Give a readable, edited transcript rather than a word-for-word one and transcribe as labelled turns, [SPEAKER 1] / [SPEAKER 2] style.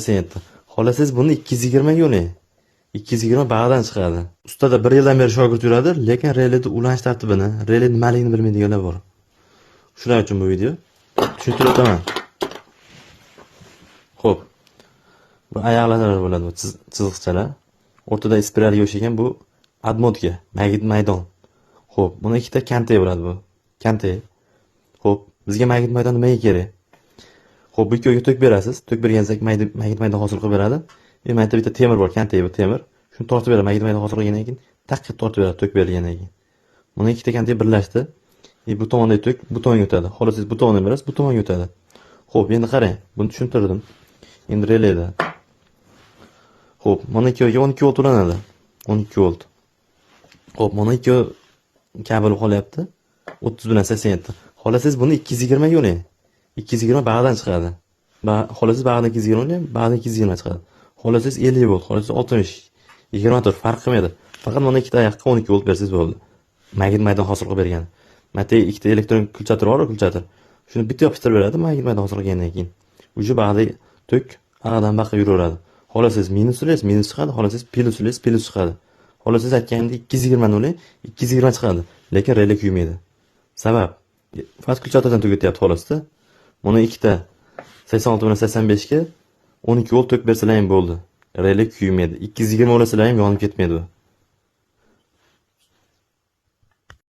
[SPEAKER 1] 87. Xohlasangiz, buni 220 ga ulang. 220 bag'dan chiqadi. Ustada bir yildan beri shogird yuradi, lekin releda ulanish tartibini, rele nimaligini bilmaydiganlar bor. Shular uchun bu video. Tushuntirib o'taman. Xo'p. Bu oyoqlar bo'ladi, bu chiziqchalar. O'rtada spiralga o'xshagan bu обмотка, magnit maydon. Xo'p, buni ikkita kontak bo'ladi bu. Kontak. Xo'p, bizga magnit maydon nimaga kerak? Xo'p, bu ikkoviga tok berasiz. Tok berganingizda magnit maydon hosil qilib beradi. Mana yerda bitta temir bor, kontak bu temir. Shuni tortib beradi, magnit maydon hosil qilgandan keyin taq tortib beradi tok berilgandan keyin. Buni ikkita kontak birlashdi. Bu tomondagi tok bu tomonga o'tadi. Xohlasangiz, bu tomondan berasiz, bu tomonga o'tadi. Xo'p, endi qarang, buni tushuntirdim. Endi releda. Xo'p, mana ikkoviga 12 volt ulanadi. 12 volt. Xo'p, mana ikkovi kabel qolyapti. 30 bilan 87. Xohlasangiz, buni 220 ga ulang. 220 bag'dan chiqadi. Xohlasangiz, bag'dan 220 ulang, bag'dan 220 chiqadi. Xohlasangiz, 50 volt, xohlasangiz, 60, 24, farq qilmaydi. Faqat mana ikkita oyoqqa 12 volt bersangiz bo'ldi. Magnit maydon hosil qilib bergan. Mana yerda ikkita elektron включатель bor, включатель. Shuni bitta yopishtirib beradi magnit maydon hosil qilgandan keyin. Уже bag'da tok ag'dan baqa yuraveradi. Xohlasangiz, minus ulaysiz, minus chiqadi, xohlasangiz, plyus ulaysiz, plyus chiqadi. Xohlasangiz, aytganimdek 220 ulang, 220 chiqadi, lekin rele kuymaydi. Sabab faqat включатель dan tok o'tyapti xolosda. Buni ikkita 86 bilan 85 ga 12 volt tok bersalar ham bo'ldi. Rele kuymaydi. 220 ulasalar ham yonib ketmaydi bu.